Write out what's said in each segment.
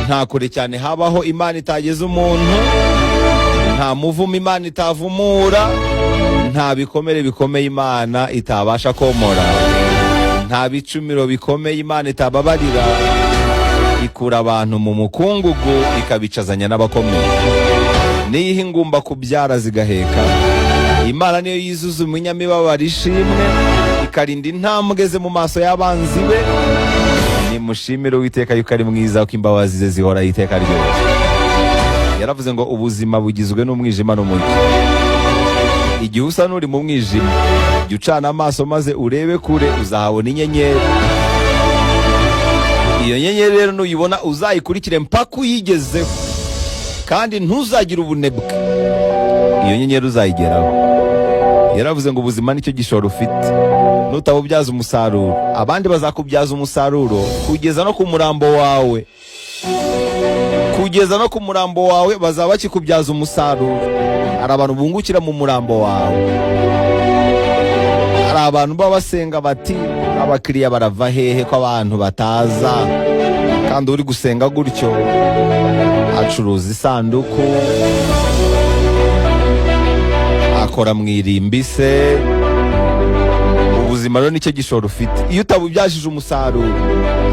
Nta kure cyane habaho Imana itageza umuntu, nta muvumo Imana itavumura, nta bikomere bikomeye Imana itabasha komora, nta bicumiro bikomeye Imana itababarira. Ikura abantu mu mukungugu ikabicazanya n'abakomeye, niyiha ingumba kubyara zigaheka. Imana niyo yizuza umunyamibabaro ishimwe, ikarinda intambwe ze mu maso y'abanzi be. Nimushimire Uwiteka yuko ari mwiza, ko imbabazi ze zihoraho iteka ryose. Yaravuze ngo ubuzima bugizwe n'umwijima n'umucyo. Igihe usa n'uri mu mwijima, jya ucana amaso maze urebe kure, uzahabona inyenyeri. Iyo nyenyeri rero nuyibona uzayikurikire mpaka uyigezeho, kandi ntuzagire ubunebwe, iyo nyenyeri uzayigeraho. Yaravuze ngo ubuzima nicyo gishoro ufite, nutabubyaza umusaruro abandi bazakubyaza umusaruro kugeza no ku murambo wawe. Kugeza no ku murambo wawe bazaba bakikubyaza umusaruro. Hari abantu bungukira mu murambo wawe. Hari abantu baba basenga bati: "Abakiriya barava hehe ko abantu bataza?" Kandi uri gusenga gutyo acuruza isanduku, akora mu irimbi se. Ubuzima rero nicyo gishoro ufite. Iyo utabubyajije umusaruro,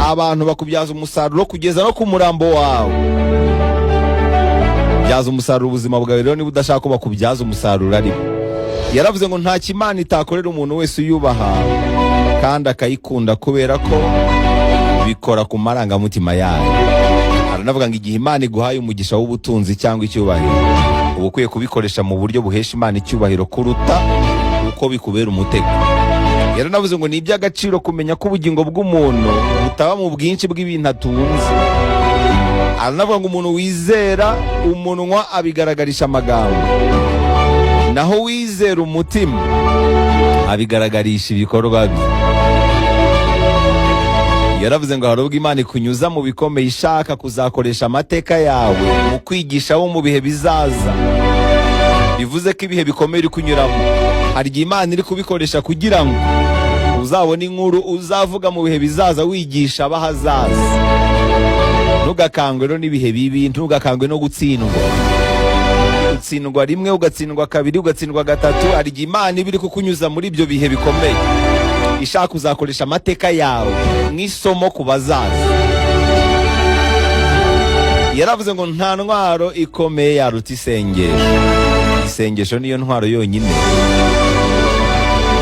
abantu bakubyaza umusaruro kugeza no ku murambo wawe. Byaza umusaruro ubuzima bwawe rero niba udashaka ko bakubyaza umusaruro. Ariko yaravuze ngo nta Imana itakorera umuntu wese uyubaha kandi akayikunda, kubera ko bikora ku marangamutima yayo. Aranavuga ngo igihe Imana iguhaye umugisha w'ubutunzi cyangwa icyubahiro, uba ukwiye kubikoresha mu buryo buhesha Imana icyubahiro kuruta uko bikubera umutego. Yaranavuze ngo ni iby'agaciro kumenya ko ubugingo bw'umuntu butaba mu bwinshi bw'ibintu atunze. Aranavuga ngo umuntu wizera umunwa abigaragarisha amagambo, naho wizera umutima abigaragarisha ibikorwa bye. Yaravuze ngo hari ubwo Imana ikunyuza mu bikomeye ishaka kuzakoresha amateka yawe mu kwigisha abo mu bihe bizaza. Bivuze ko ibihe bikomeye uri kunyuramo, hari igihe Imana iri kubikoresha kugira ngo uzabone inkuru uzavuga mu bihe bizaza wigisha ab'ahazaza. Ntugakangwe rero n'ibihe bibi, ntugakangwe no gutsindwa. Utsindwa rimwe, ugatsindwa kabiri, ugatsindwa gatatu. Hari igihe Imana iba iri kukunyuza muri ibyo bihe bikomeye ishaka kuzakoresha amateka yawe nk'isomo ku bazaza. Yaravuze ngo nta ntwaro ikomeye yaruta isengesho. Isengesho niyo ntwaro yonyine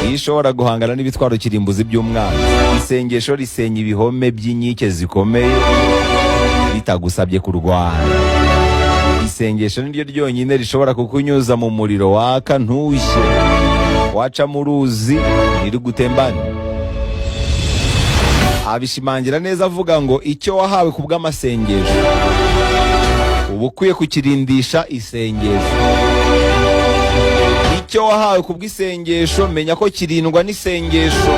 iyo ishobora guhangana n'ibitwaro kirimbuzi by'umwanzi. Isengesho risenya ibihome by'inkike zikomeye bitagusabye kurwana. Isengesho niryo ryonyine rishobora kukunyuza mu muriro waka ntushye, waca mu ruzi ntirugutembane. Abishimangira neza avuga ngo icyo wahawe ku bw'amasengesho uba ukwiye kukirindisha isengesho. Icyo wahawe ku bw'isengesho, menya ko kirindwa n'isengesho.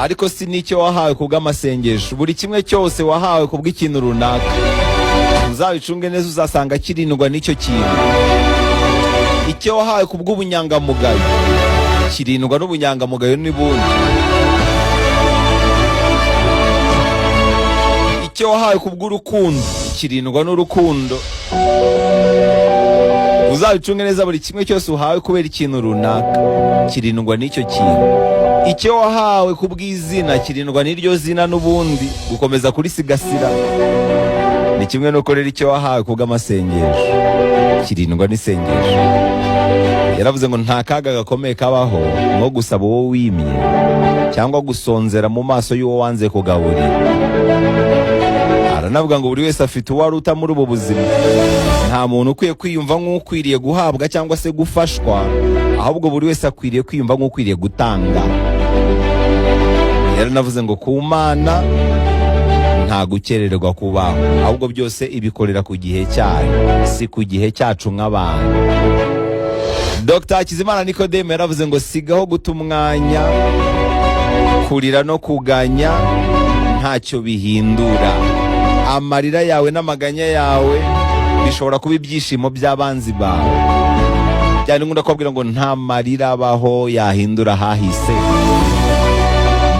Ariko si n'icyo wahawe ku bw'amasengesho, buri kimwe cyose wahawe ku bw'ikintu runaka, uzabicunge neza, uzasanga kirindwa n'icyo kintu. Icyo wahawe ku bw'ubunyangamugayo kirindwa n'ubunyangamugayo n'ubundi. Icyo wahawe ku bw'urukundo kirindwa n'urukundo. Uzabicunge neza, buri kimwe cyose uhawe kubera ikintu runaka kirindwa n'icyo kintu. Icyo wahawe ku bw'izina kirindwa n'iryo zina n'ubundi, gukomeza kurisigasira. Ni kimwe n'uko rero icyo wahawe ku bw'amasengesho kirindwa n'isengesho. Yaravuze ngo nta kaga gakomeye kabaho nko gusaba uwo wimye cyangwa gusonzera mu maso y'uwo wanze kugaburira. Aranavuga ngo buri wese afite uwo aruta muri ubu buzima. Nta muntu ukwiye kwiyumva nk'ukwiriye guhabwa cyangwa se gufashwa, ahubwo buri wese akwiriye kwiyumva nk'ukwiriye gutanga. Yaranavuze ngo ku Mana nta gukererwa kubaho, ahubwo byose ibikorera ku gihe cyayo, si ku gihe cyacu nk'abantu. Dr Hakizimana Nikodeme yaravuze ngo sigaho guta umwanya, kurira no kuganya ntacyo bihindura. Amarira yawe n'amaganya yawe bishobora kuba ibyishimo by'abanzi bawe. Cyane nkunda kubabwira ngo nta marira abaho yahindura ahahise,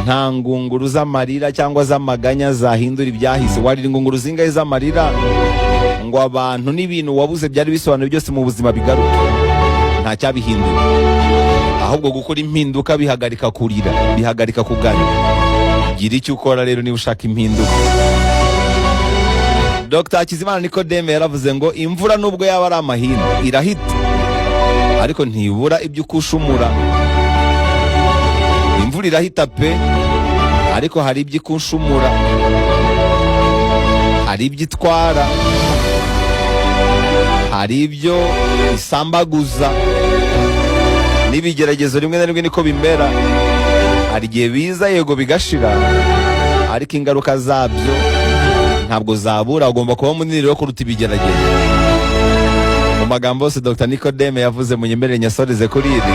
nta Nta ngunguru z'amarira cyangwa z'amaganya zahindura ibyahise. Warira ingunguru zingahe z'amarira ngo abantu n'ibintu wabuze byari bisobanuye byose mu buzima bigaruke? Nta cyabihindura. Ahubwo gukora impinduka bihagarika kurira, bihagarika kuganya. Gira icyo ukora rero niba ushaka impinduka. Dr Hakizimana Nicodeme yaravuze ngo imvura nubwo yaba ari amahindu irahita, ariko ntibura ibyo ukushumura. Imvura irahita pe, ariko hari ibyo ikushumura, hari ibyo itwara, hari ibyo isambaguza. N'ibigeragezo rimwe na rimwe niko bimera. Hari igihe biza, yego, bigashira, ariko ingaruka zabyo ntabwo zabura. Ugomba kuba munini rero kuruta ibigeragezo. Mu magambo yose Dr Nicodeme yavuze, munyemerere nyasoreze kuri iri.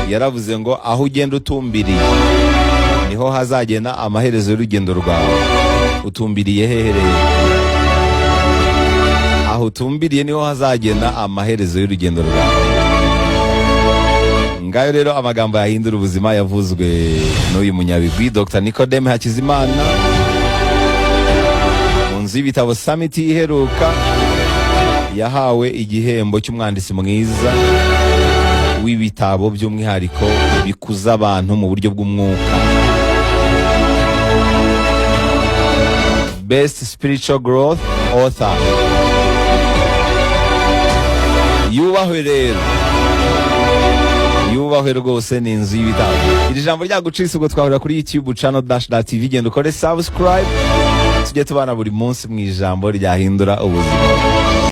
Yaravuze ngo aho ugenda utumbiriye niho hazagena amaherezo y'urugendo rwawe. Utumbiriye hehe rero? Aho utumbiriye niho hazagena amaherezo y'urugendo rwawe. Ngayo rero amagambo yahindura ubuzima yavuzwe n'uyu munyabigwi Dr Nicodeme Hakizimana mu nzu y'ibitabo Summit iheruka. Yahawe igihembo cy'umwanditsi mwiza w'ibitabo, by'umwihariko bikuza abantu mu buryo bw'umwuka, Best Spiritual Growth Author. Yubahwe rero, yubahwe rwose. Ni inzu y'ibitabo. Iri jambo ryagucitse, ubwo twahurira kuri YouTube channel Dash da TV. Genda ukore subscribe, tujye tubana buri munsi mu ijambo ryahindura ubuzima.